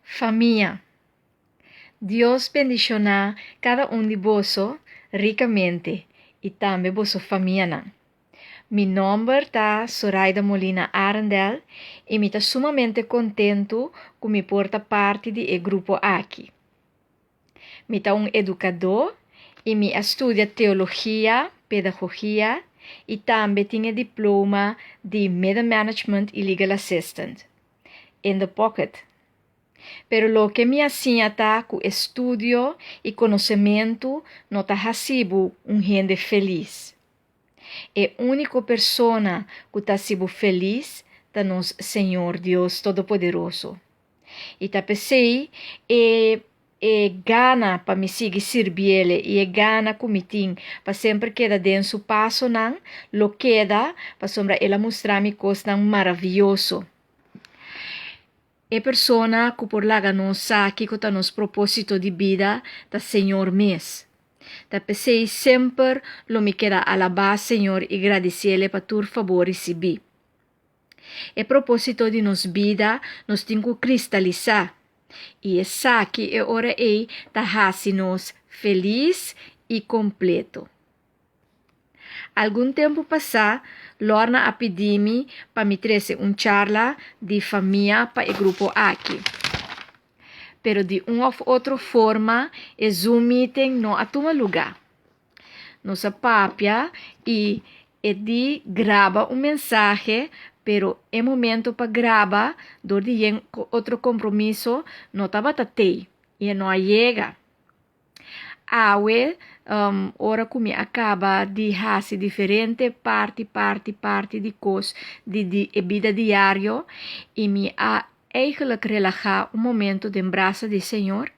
Famia. Dios bendishoná kada un di boso rikamente i tambe boso famianan. Mi nòmber ta Soraida Molina Arendel i mi ta sumamente kontentu ku mi por ta parti di e grupo aki. Mi ta un edukadó i mi a studia teologia, pedagogia i tambe tin e diploma di Middenmanagement i Legal Assistant. In the pocket. Pero loke mi a siña ta ku estudio i konosementu no ta hasi bo un hende felis. E úniko persona ku ta hasi bo felis ta nos Señor Dios Todopoderoso. I ta p'esei e e gana pa mi sigui sirbiele i e gana ku mi tin pa semper keda den su pasonan lo keda pasobra el a mustra mi kosnan maravioso. E persona ku por laga nos sa kiko ta nos propósito di bida ta Señor mes. Ta p'esei semper lo mi keda alabá Señor i gradisiele pa tur fabor risibí. E propósito di nos bida nos tin ku kristalisá, i esaki e ora ei ta hasi nos felis i kompleto. Algun tempu pasá, Lorna a pidi mi pa mi trese un charla di famia pa e grupo aki. Pero di un òf otro forma e Zoom meeting no a tuma lugá. Nos a papia i e di graba un mensahe, pero e momento pa graba dor di yen otro kompromiso no tabata tei i e no a yega. Awe, ora ku mi a kaba di hasi diferente parti, parti, parti di kos di di e bida diario i mi a eigenlijk relahá un momento den brasa di Señor,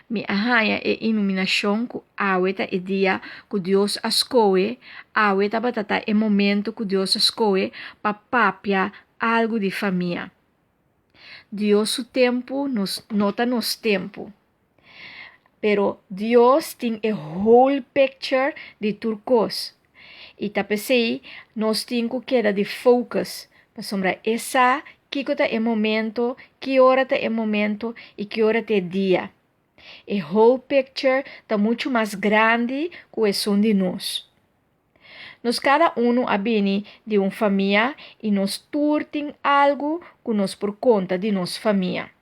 mi a haña e iluminashon ku awe ta e dia ku Dios a skohe, awe tabata ta e momento ku Dios a skohe pa papia algu di famia. Dios su tempu nos no ta nos tempu. Pero Dios tin e whole picture di tur kos. I ta p'esei nos tin ku keda di focus, pasobra e sa kiko ta e momento, ki ora ta e momento i ki ora ta e dia. E whole picture ta muchu mas grandi ku esun di nos. Nos kada unu a bini di un famia i nos tur tin algu ku nos por konta di nos famia.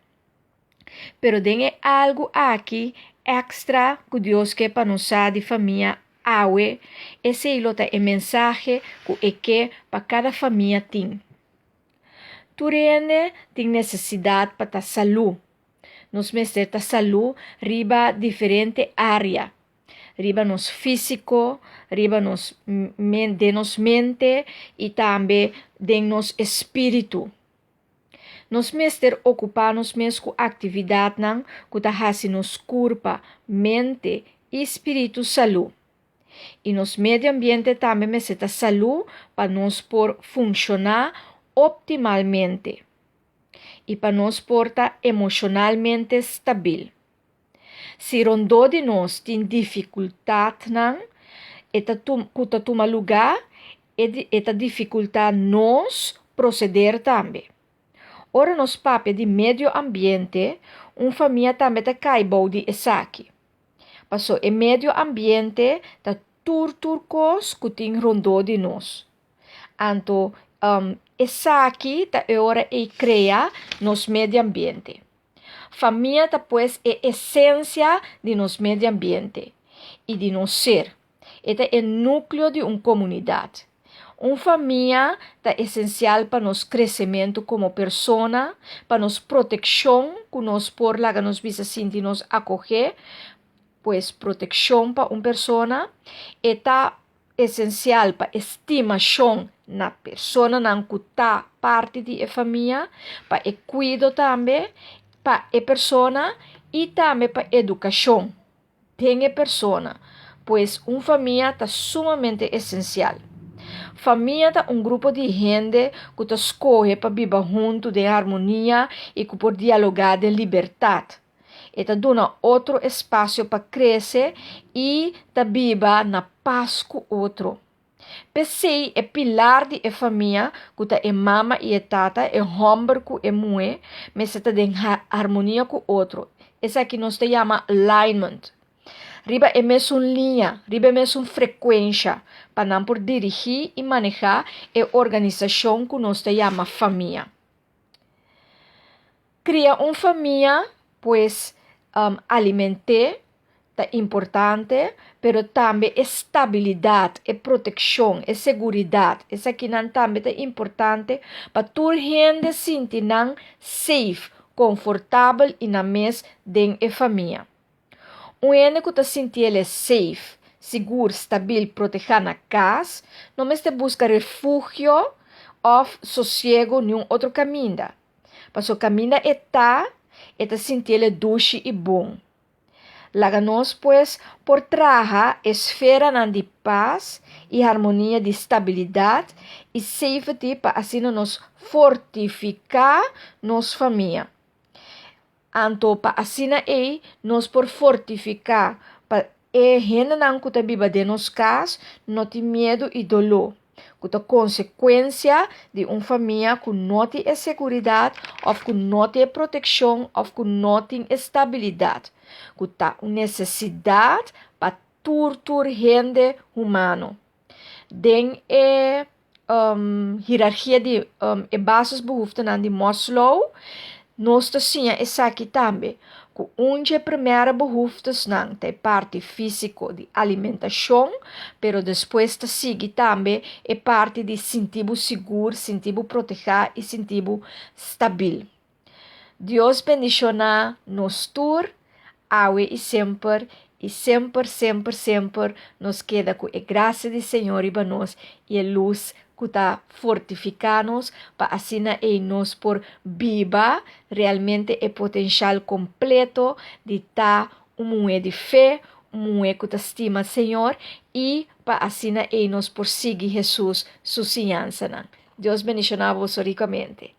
Pero den e algu aki èkstra ku Dios ke pa nos sa di famia awe, esei lo ta e mensahe ku e ke pa kada famia tin. Tur hende tin nesesidat pa ta salú. Nos mester ta salú riba diferente área, riba nos físiko, riba nos den nos mente i tambe den nos espíritu. Nos mester okupá nos mes ku aktividatnan ku ta hasi nos kurpa, mente i spiritu salú. I nos medio ambiente tambe mester ta salú pa nos por funshoná optimalmente i pa nos por ta emoshonalmente stabil. Si rondó di nos tin difikultatnan e ta ku ta tuma lugá, e e ta difikultá nos proseder tambe. Ora nos papia di medio ambiente, un famia tambe ta kai bou di esaki. Paso e medio ambiente ta tur tur kos ku tin rondó di nos. Anto esaki ta e ora ei krea nos medio ambiente. Famia ta pues e esensia di nos medio ambiente i di nos ser. E ta e núkleo di un komunidat. Un famia ta esensial pa nos kresementu komo persona, pa nos protekshon ku nos por laga nos bisa sinti nos akohé, pues protekshon pa un persona. E ta esensial pa e stimashon na personanan ku ta parti di e famia, pa e kuido tambe pa e persona i tambe pa edukashon den e persona. Pues un famia ta sumamente esensial. Famia ta un grupo di hende ku ta skohe pa biba huntu den harmonia i ku por dialogá den libertat. E ta duna otro espasio pa krese i ta biba na pas ku otro. P'esei e pilar di e famia, ku ta e mama i e tata, e hòmber ku e muhé, mester ta den harmonia ku otro. Esaki nos ta yama alignment. Riba e mesun liña, riba e mesun frekuensha, pa nan por dirigí i manehá e organisashon ku nos ta yama famia. Kria un famia, pues aliment'é ta importante, pero tambe e stabilidat, e protekshon, e seguridat, esakinan tambe ta importante pa tur hende sinti nan safe, konfortabel i nan mes den e famia. Un hende ku ta sinti el e safe, sigur, stabil, protehá na kas, no mester buska refugio òf sosiego niun otro kaminda. Paso kaminda e ta, e ta sinti el e dushi i bon. Laga nos, pues, por traha esferanan di pas i harmonia di stabilidat i safety pa asina nos fortifiká nos famia. Anto pa asina ei nos por fortifiká pa e hendenan ku ta biba den nos kas no tin miedu i doló, ku ta konsekuensia di un famia ku no tin e seguridat òf ku no tin e protekshon òf ku no tin e stabilidat, ku ta un nesesidat pa tur tur hende humano. Den e hierarkia di e basisbehoeftenan di Maslow, nos ta siña esaki tambe, ku un dje primera behoeftesnan ta e parti físiko di alimentashon, pero despues ta sigui tambe e parti di sinti bo sigur, sinti bo protehá i sinti bo stabil. Dios bendishoná nos tur, awe i semper, i semper, semper, semper nos keda ku e grasia di Señor riba nos i e lus ku ta fortifiká nos pa asina ei nos por biba realmente e potenshal kompleto di ta un muhé di fe, un muhé ku ta stima Señor i pa asina ei nos por sigui Hesus su siñansanan. Dios bendishoná boso rikamente.